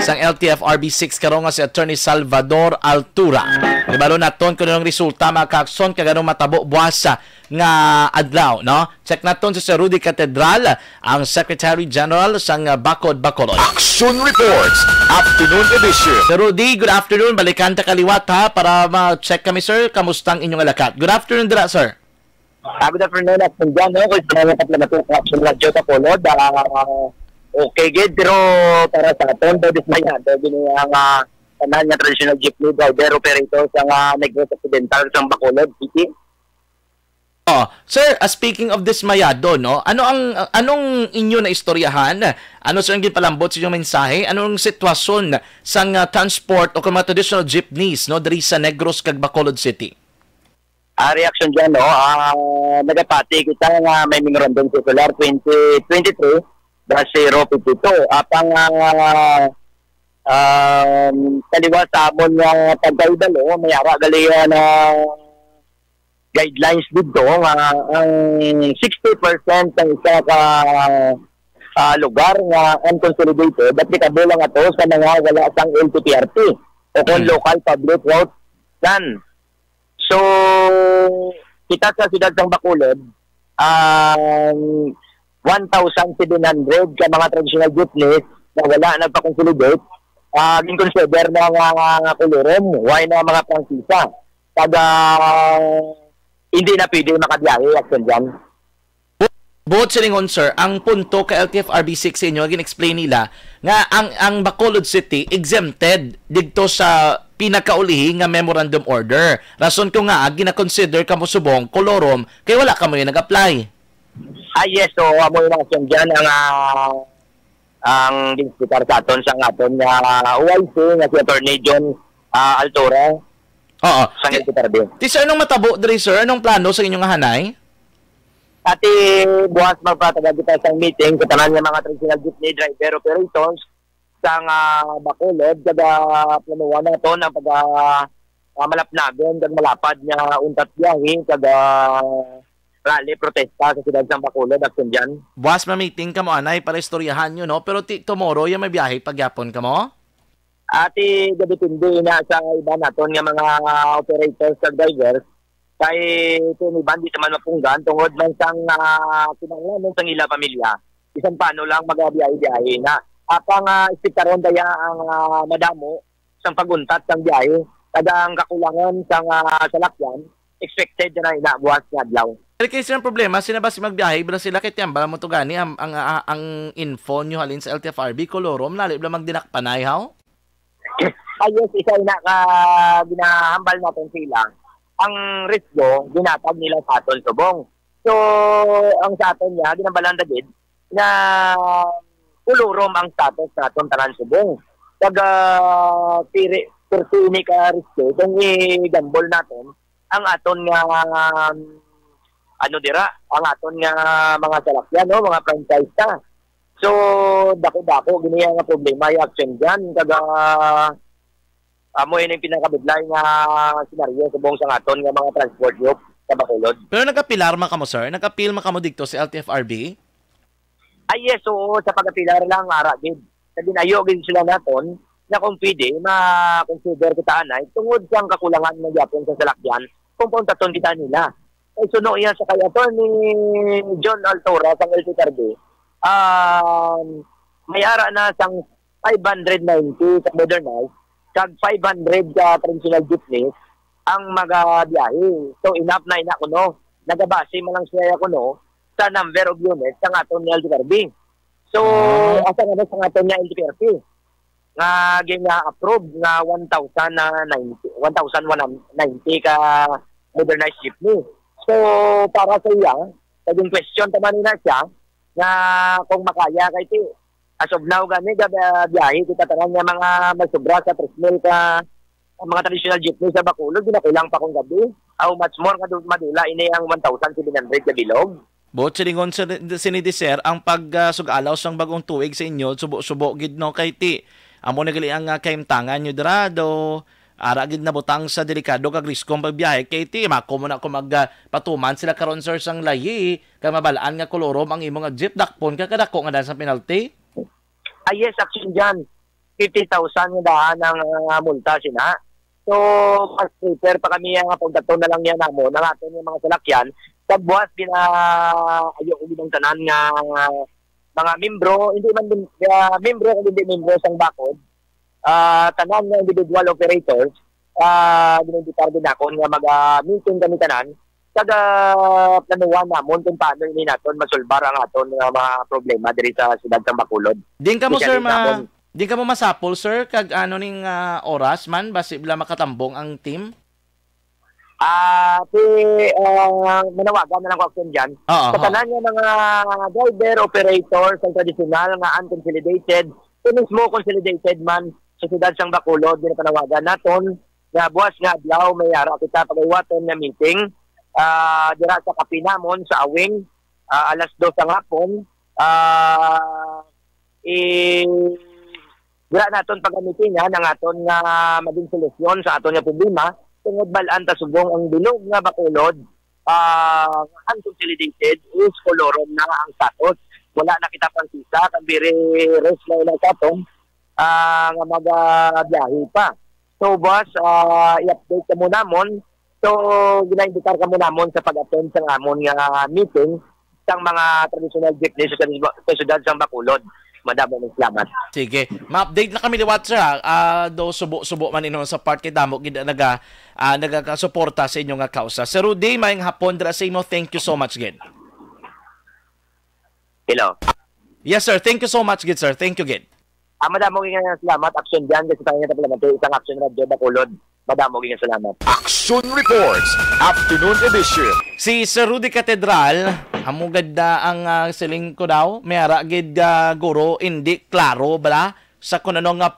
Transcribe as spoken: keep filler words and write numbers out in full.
sang L T F R B six karon nga si Attorney Salvador Altura. Ibalo naton kung anong resulta, mga kaakson, kag anong matabo buwas nga adlaw, no? Check naton si Sir Rudy Catedral, ang Secretary General sang, ah, Bakod Bacolod. Action Reports, Afternoon Edition. Sir Rudy, good afternoon. Balikan ta kaliwat, ha, para ma-check kami, sir. Kamusta ang inyong alakat? Good afternoon dira, sir. Ah, good afternoon, Action John, no? Kung sa mga kaplamatod sa Action Radio sa Bacolod, ah, okay gid, pero para sa aton, daw dismayado gini ang, ah, tanan nga traditional jeepney driver operator sa, ah, Negros Occidental, sa Bacolod City. Oh, sir, ah, speaking of dismayado, no? Ano ang, ah, anong inyo na istoryahan? Ano, sir, ang gipalambot sa inyong mensahe? Anong sitwasyon sang, ah, transport o kung mga traditional jeepneys, no, diri sa Negros kag Bacolod City? Ah, reaction dyan, no? Ah, nagapati kita nga may memorandum circular twenty twenty-three dash zero fifty-two. Apang, ah, um, taliwa sa amon nga pagkahibalo, may ara gali na guidelines dito nga ang sixty percent ng isa ka, ah, lugar nga unconsolidated, applicable lang ato sa mga wala sang L T P R P o kung Hmm. local public route plan. So, kita sa siyudad sang Bacolod, ang one thousand seven hundred ka mga traditional jeepneys na wala nagpa-consolidate, ah, gin-consider na nga, nga, nga kolorum, why na mga prangkisa. Kag, ah, hindi na pwede makabiyahe, Action John. Bu-, buot silingon, sir, ang punto ka L T F R B six sa inyo, gin-explain nila nga ang, ang Bacolod City exempted didto sa pinakaulihi nga memorandum order. Rason ko nga, gina-consider kamo subong, kolorum, kay wala kamo yung nag-apply. Ah, yes, so, amo yung mga sundyan ang, ah, ang ginspikar sa aton sa aton nga O I C, nga si Attorney John, ah, Altura, Oo. sang Ti-, L T P R B. Ti, sir, anong matabo diri, sir? Anong plano sa inyong hanay? Ati, buwas magpatagad kita sa meeting sa tanan nga mga traditional jeepney driver operators sa nga Bacolod, kag planuhan naton ang pag, ah, ah, malapnagon kag malapad nga untat biyahe kag, ah, rally protesta sa siyudad sang Bacolod, Action John. Buwas ma-meeting kamo anay para istoryahan nyo, no? Pero ti-, tomorrow, ya may biyahe pagyapon kamo? Ati, gadepende na sa iban naton nga mga operators kag drivers. Kay kung iban di naman mapunggan tungod man sang, ah, kinahanglanon sang ila pamilya. Bisan paano lang magabiyahe-biyahe na. Apang, ah, ekspektaron baya ang, ah, madamo sang pag-untat sang biyahe, kag ang kakulangan sang, ah, salakyan expected na ina buwas nga adlaw. Pero kay sila ang problema, sila ba si magbiyahe, bala sila kay tiyamba mo to gani ang, ang, ah, ang info nyo halin sa L T F R B, kolorum, lali bala magdinakpanay, haw? Ayos, isa ina ka ginahambal natin sila. Ang risgo, ginatag nila sa aton subong. So, ang sa aton niya, ginambalan ta gid na kulurom ang status naton tanan subong. Pag, ah, piri, pirti ini ka risgo, kung i-gamble naton, ang aton nga, ano dira, ang aton nga mga salakyan, no, mga franchise ta. So, dako-dako gini nga problema, yung action dyan. Kag, ah, amo ini ang pinakabudlay nga senaryo subong sa aton nga mga transport group sa Bacolod. Pero nag-apilar man kamo, sir? Nag-appeal man kamo dito sa L T F R B? Ay, yes, oo, sa pag-apilar lang, ara gid. Sa ginayo gid sila naton, na kung pwede, ma-consider kita anay, tungod sa kakulangan nga gyapon sa salakyan, kung pauntaton kita nila. Kay suno iya sa kay Attorney John Altora sa L T F R B, um, may ara na sang five hundred ninety ka modernized, kag five hundred ka traditional jeepneys ang magabiyahe. So, enough na ina kuno. Nagabase man lang siya kuno sa number of units sa aton nga L T F R B. So, Ah. asa nga na sa aton nga L T F R B? Nga gina-approve nga one thousand na ninety, one thousand one ninety ka modernized jeepney. So, para sa iya, naging question ta man na siya nga kung makaya kay ti, as of now gani, gab-, ah, biyahe kita tanan nga mga may sobra sa tres mil ka ang mga traditional jeepney sa Bacolod, ginakulang pa kung gabi. How much more nga du-, madula ini ang one thousand seven hundred ka bilog? Buot silingon sa, sini di, sir, ang pag, ah, sug-alaw sang bagong tuig sa inyo, subo-subo gid, no, kay ti, amo na gali ang, ah, kahimtangan nyo dira, do, ara gid nabutang sa delikado kag risko ang pagbiyahe, kay ti, mako mo na kung mag, ah, patuman sila karon, sir, sang layi, kay mabalaan nga kolorom ang imo nga jeep, dakpon ka, kadako nga dahil sa penalty. Ah, yes, action dyan. fifty thousand nga daan ang, ah, multa sina. So, mas prefer pa kami nga pagdaton na lang niya namon ang aton nga mga salakyan. Sa buwas, gina-, ayo ko gid ang tanan nga mga membro, hindi man din, ah, membro kung hindi membro sang bakod, ah, tanan nga individual operators, ah, ginaimbitar gid nakon nga mag, ah, meeting kami tanan, kag, ah, planuhan namon kung paano ini naton masulbar ang aton nga mga problema diri sa siyudad sang Bacolod. Din kamo, Especially sir, ma-, namon. Din kamo masapol, sir, kag ano ning, ah, oras man, basi bala makatambong ang team? Ah, si, ah, manawagan na lang ko, Action Jan. Oo, Sa ho. tanan nga mga driver, operator sa tradisyonal nga unconsolidated, sa mismo consolidated man sa siyudad sang Bacolod, ginapanawagan naton nga buwas nga adlaw may ara kita pagahiwaton nga meeting, ah, dira sa kape namon sa Awing, ah, alas dos sa hapon. Ah, i-, dira naton pagamitin yan ang aton nga maging solusyon sa aton nga problema, tungod bal-an ta subong ang bilog nga Bacolod, ah, unconsolidated is kolorum na ang status. Wala na kita pang sisa, kag very rest na ila sa aton, ah, nga magabiyahe pa. So, boss, ah, i-update ka mo namon. So, ginaimbitar ka mo namon sa pag-attend sa amon nga meeting sang mga traditional jeepney sa, sa siyudad sang Bacolod. Madamo nga salamat. Sige. Ma-update na kami liwat, sir, ha? Ah, do subo-subo man ino sa part kay damo gid naga, ah, nagakasuporta sa inyo nga kausa. Sir Rudy, maayong hapon dira sa imo. Thank you so much gid. Hello. Yes, sir. Thank you so much gid, sir. Thank you gid. Ah, madamo gid nga salamat, Action Jan, kasi tayo nga tapalamati, isang Action Radio Bacolod. Madamo gid nga salamat. Action Reports, Afternoon Edition. Si Sir Rudy Catedral, amo gid, ah, ang, ah, siling ko daw, may ara gid, ah, guro, hindi klaro bala sa kung ano nga